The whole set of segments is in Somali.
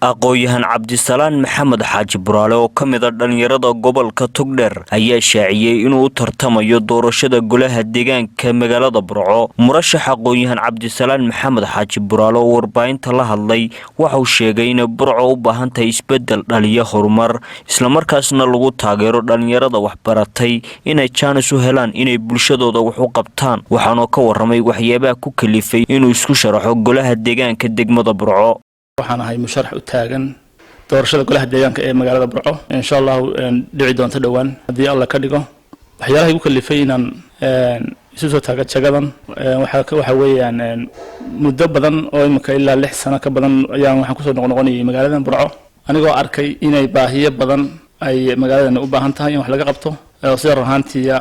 Aqoon-yahan Cabdisalaan Maxamed Xaaji Buraale oo ka mid ah dhalinyarada gobolka Togdheer ayaa shaaciyey inuu u tartamayo doorashada golaha deegaanka magaalada Burco. Murashax aqoon-yahan Cabdisalaan Maxamed Xaaji Buraale oo warbaahinta la hadlay waxa uu sheegay inay Burco u baahan tahay isbedel dhaliya horumar, islamarkaasna lagu taageero dhalinyarada waxbaratay inay jaanis u helaan inay bulshadooda wax u qabtaan. Waxaanoo ka waramay waxyaabaha ku kalifay inuu isku sharaxo golaha deegaanka degmada Burco. Waxaan ahay musharax u taagan doorashada golaha deegaanka ee magaalada Burco, insha Allahu dhici doonto dhowaan haddii Alla ka dhigo. Waxyaalaha igu kalifay inaan isu soo taaga jagadan waxa weeyaan, muddo badan oo imika ilaa 6 sano ka badan ayaan waxaan kusoo noqnoqonayay magaaladan Burco, anigoo arkay inay baahiyo badan ay magaaladan u baahan tahay in wax laga qabto, sida run ahaantiya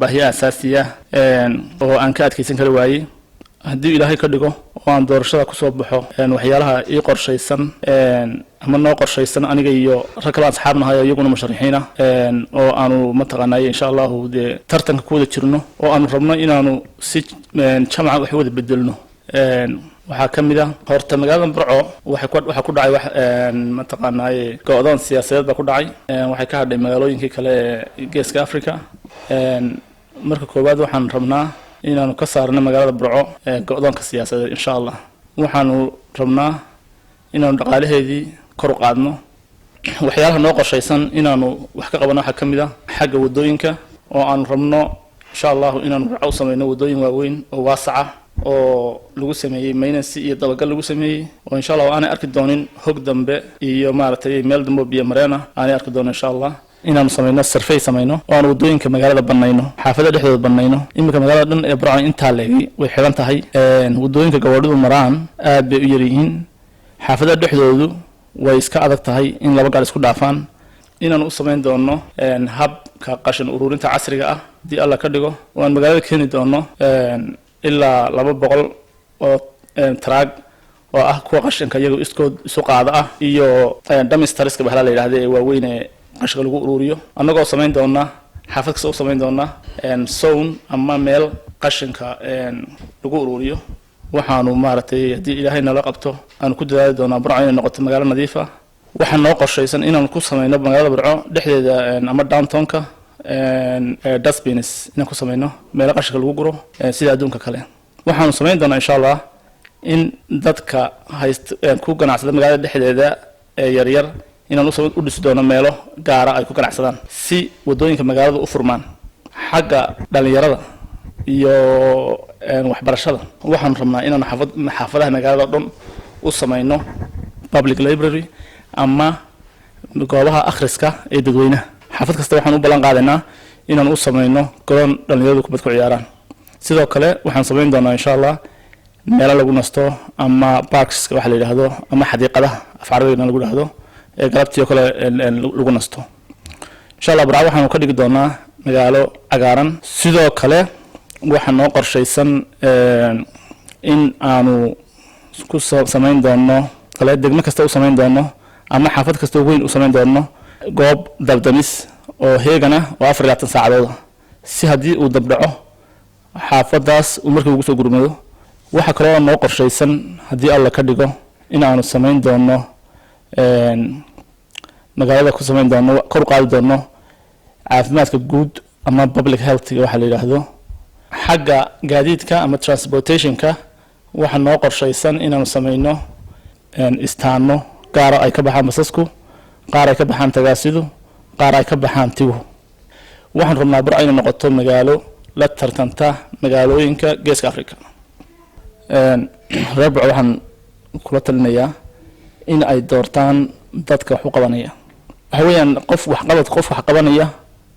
baahiyo asaasiya oo aan ka adkeysan kari waayey. Haddii Ilaahay ka dhigo oo aan doorashada kusoo baxo, waxyaalaha ii qorshaysan ama noo qorshaysan aniga iyo rag kaloo asxaab nahay oo iyaguna musharaxiin ah oo aanu mataqaanay insha Allahu dee tartanka ku wada jirno oo aanu rabno inaanu si jamaca wax wada bedelno, waxaa ka mid ah horta magaalada Burco waxaa ku dhacay wax mataqaanaaye go-doon siyaasadeed baa ku dhacay. Waxay ka hadhay magaalooyinkii kale ee Geeska Africa. Marka koowaad waxaan rabnaa inaanu ka saarno magaalada Burco go-doonka siyaasadeed, insha Allah. Waxaanu rabnaa inaanu dhaqaalaheedii kor u qaadno. Waxyaalaha noo qorshaysan inaanu wax ka qabano waxaa ka mid ah xagga waddooyinka, oo aanu rabno insha Allahu inaanu Burco u sameyno waddooyin waaweyn oo waasaca oo lagu sameeyey maintenance iyo dabagal lagu sameeyey, oo insha Allah aanay arki doonin hog dambe iyo maaragtay meel dambe oo biyo mareen ah aanay arki doonin. Insha Allah inaanu sameyno survey sameyno oo aan wadooyinka magaalada banayno, xaafada dhexdooda banayno. Iminka magaalada dhan ee Burco intaa leegay way xiran tahay, wadooyinka gawaadhidu maraan aad bay u yaryihiin, xaafadaha dhexdoodu way iska adag tahay in laba gaar isku dhaafaan. Inaanu u samayn doono habka qashin ururinta casriga ah haddii Alla ka dhigo, oo aan magaalada keeni doono ilaa 200 oo truck oo ah kuwa qashinka iyaga iskood isu qaada ah iyo dumpsterska bahla la yidhahda ee waaweyn ee qashinka lagu ururiyo, annagoo samayn doona xaafad kasta u samayn doona zone ama meel qashinka lagu ururiyo. Waxaanu maaragtay haddii Ilaahay nala qabto aanu ku dadaali doonaa Burco inay noqoto magaalo nadiif ah. Waxaa noo qorshaysan inaanu ku sameyno magaalada Burco dhexdeeda ama downtownka dustbins inaan ku sameyno, meelo qashinka lagu guro sida adduunka kale. Waxaanu samayn doonaa insha Allah in dadka hayst ku ganacsada magaalada dhexdeeda ee yaryar inaan u dhisi doono meelo gaara ay ku ganacsadaan si wadooyinka magaalada u furmaan. Xagga dhalinyarada iyo waxbarashada, waxaanu rabnaa inaanu xaafadaha magaalada o dhan u sameyno public library ama goobaha akhriska ee dadweynaha. Xaafad kasta waxaan u ballan qaadaynaa inaan u sameyno garoon dhalinyaradu kubad ku ciyaaraan. Sidoo kale waxaan samayn doonaa insha Allah meelo lagu nasto ama parks waxa la yidhaahdo ama xadiiqadaha af Carabigana lagu dhahdo ee galabtii oo kale lagu nasto. Insha Allah Burco waxaanu ka dhigi doonaa magaalo cagaaran. Sidoo kale waxaa noo qorshaysan in aanu ku samayn doono kale degmo kasta u samayn doono ama xaafad kasta weyn u samayn doono goob dabdamis oo heegan ah oo 24 saacadood ah, si haddii uu dabdhaco xaafadaas uu markii ugu soo gurmado. Waxaa kaloo noo qorshaysan haddii Alla ka dhigo in aanu samayn doono magaalada ku samayn doono, kor u qaadi doono caafimaadka guud ama public health waxa la yidhaahdo. Xagga gaadiidka ama transportationka, waxaa noo qorshaysan inaanu sameyno istaano gaara ay ka baxaan basasku, qaar ay ka baxaan tagaasidu, qaar ay ka baxaan tigu. Waxaan rabnaa Burco inay noqoto magaalo la tartanta magaalooyinka Geeska Africa. Reer Burco waxaan kula talinayaa in ay doortaan dadka wax u qabanaya. Waxa weeyaan qof waxqabad, qof wax qabanaya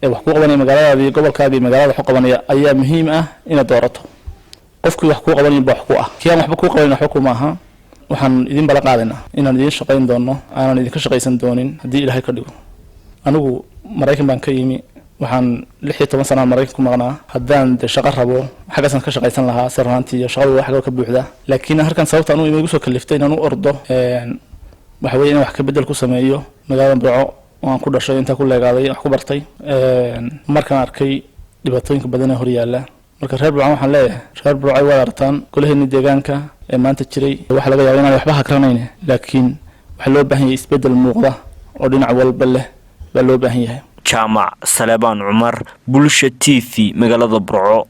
ee wax kuu qabanaya magaaladaada iyo gobolkaaga iyo magaalada wax u qabanaya ayaa muhiim ah inaad doorato. Qofkii wax kuu qabanaya ba wax ku ah, kii aan waxba kuu qabanin waxba kuma aha. Waxaan idin bala qaadaynaa inaan idin shaqayn doono, aanan idinka shaqaysan doonin haddii Ilaahay ka dhigo. Anigu Maraykan baan ka yimi, waxaan 16 sanaa Maraykan ku maqnaa. Haddaan de shaqo rabo xaggaasaan ka shaqaysan lahaa si runaantii iyo shaqadu xagga ka buuxda, laakiin halkan sababta anu igu soo kaliftay inaan u ordo waxa weeye inaan wax ka bedel ku sameeyo magaalada Burco oo aan ku dhashay, intaa ku leegaaday, wax ku bartay, markaan arkay dhibaatooyinka badan ee horyaala. Marka reer Burco waxaan leeyahay, reer Burco, waad aragtaan golaheeni deegaanka ee maanta jiray. Waxaa laga yaaba inaan waxba hakranayn, laakiin Waxaa loo baahan yahay isbeddel muuqda oo dhinac walba leh baa loo baahan yahay. Jaamac Saleebaan Cumar, Bulsha TV, magaalada Burco.